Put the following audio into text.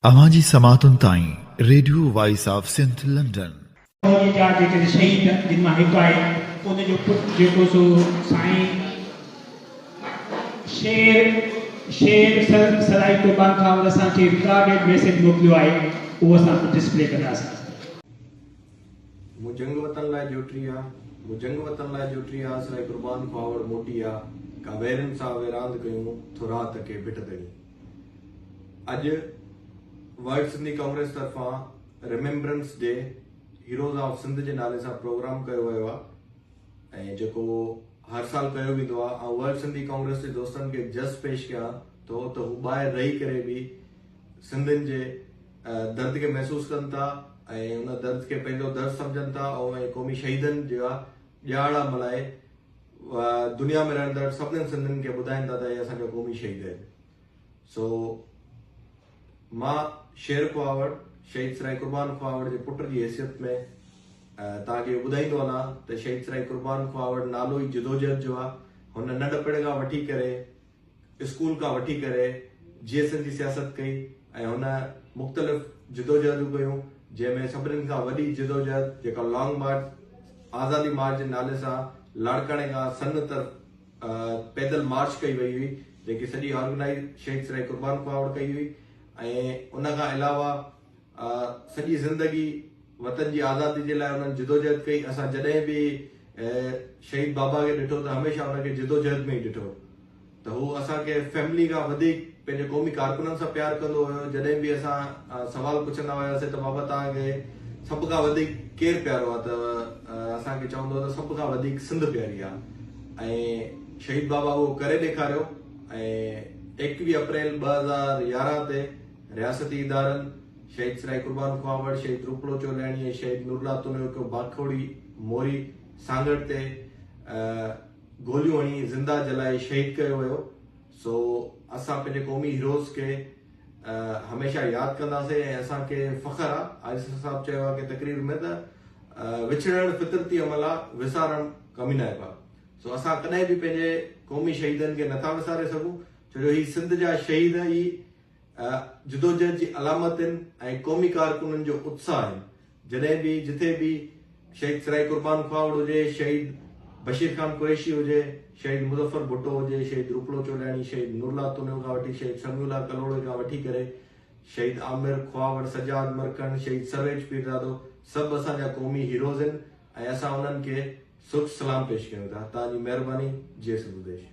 اوهان جي سماعتن تائين radio voice of Sindh London. فوج جا جيڪي شهيد جن مان هڪ آهي ان جو پٽ جيڪو سو سائين شير شير سرائي قربان خاور اسان کي رڪارڊيڊ ميسيج موڪليو آهي اهو اسان ڊسپلي ڪنداسين. مون جنگ وطن لاء جوٽي آ، مون جنگ وطن لاء جوٽي آ، سرائي قربان خواوڙ موٽي آ، ڪا ويرين سان ويراند ڪيون، ٿو راهه تڪي ڀٽ ڌڻي. اڄ ورلڊ سنڌي ڪانگريس طرفان ريميمبرنس ڊي هيروز آف سنڌ جي نالي سان پروگرام ڪيو ويو آ ۽ جيڪو هر سال ڪيو ويندو آ. آئون ورلڊ سنڌي ڪانگريس جي دوستن کي جس پيش ڪيان ٿو ته هو ٻاهر رهي ڪري به سنڌين جي درد کي محسوس ڪن ٿا ۽ ان درد کي پنهنجو درد سمجهن ٿا ۽ قومي شهيدن جا ڏهاڙا ملهائي دنيا ۾ رهندڙ سڀني سنڌين کي ٻڌائين ٿا ته اهي اسان جا قومي شهيد آهن. سو مان شير خواوڙ شهيد سرائي قربان خواوڙ جي پٽ جي حيثيت ۾ توهان کي اهو ٻڌائيندو هلان ته شهيد سرائي قربان خواوڙ نالو ئي جدوجهد جو آهي. هن ننڍپڻ کان وٺي ڪري اسڪول کان وٺي ڪري جي ايس اين جي سياست ڪئي ۽ هن مختلف جدوجهدون ڪيون جنهن ۾ سڀني کان وڏي جدوجهد جيڪا لانگ مارچ آزادي مارچ جي نالي سان لاڙڪاڻي کان سن طرف پيدل مارچ ڪئي وئي هئي جيڪي سڄي آرگنائيز شهيد سرائي قربان خواوڙ ڪئي هئي ۽ ان کان علاوه سڄي زندگي وطن جي آزادي جي لاء انهن جدوجهد ڪئي. اسان جڏهن به شهيد بابا کي ڏٺو ته هميشه ان کي جدوجهد ۾ ئي ڏٺو ته هو اسان کي فيملي کان وڌيڪ پنهنجي قومي ڪارڪنن سان پيار ڪندو هيو. جڏهن به اسان سوال پڇندا هياسين ته بابا توهان کي سڀ کان وڌيڪ ڪير پيارو آهي ته اسان کي چوندو هو ته سڀ کان وڌيڪ سنڌ پياري آهي ۽ شهيد بابا اهو ڪري ڏيکاريو ۽ 21 اپريل 2011 تي رياستي ادارن شهيد سرائي قربان خواوڙ، شهيد روپلو چولياڻي ۽ شهيد نورالله تنيو کي باکوڙي موري سانگهڙ تي گوليون هڻي زنده جلائي شهيد ڪيو ويو. سو اسان پنهنجي قومي هيروز کي هميشه ياد ڪنداسين ۽ اسان کي فخر آ عاجز صاحب چيو آ ڪي تقرير ۾ ته وڇڙڻ فطرتي عمل آ وسارڻ ڪمينائپ آ سو اسان ڪڏهن به پنهنجي قومي شهيدن کي نٿا وساري سگهون ڇو جو هي سنڌ جا شهيد ئي جدوجهد جي علامت آهن ۽ قومي ڪارڪنن جو اتساهه آهن. جڏهن به جٿي به شهيد سرائي قربان خواوڙ هجي، شهيد بشير خان قريشي هجي، شهيد مظفر ڀٽو هجي، شهيد روپلو چولياڻي، شهيد نورالله تنيو کان وٺي شهيد سميع الله ڪلهوڙي کان وٺي ڪري شهيد عامر خواوڙ، سجاد مرکڻ، شهيد سرويچ پيرزادو سڀ اسان جا قومي هيروز آهن ۽ اسان انهن کي سرخ سلام پيش ڪيون ٿا. توهان جي مهرباني. جي سنڌوديش.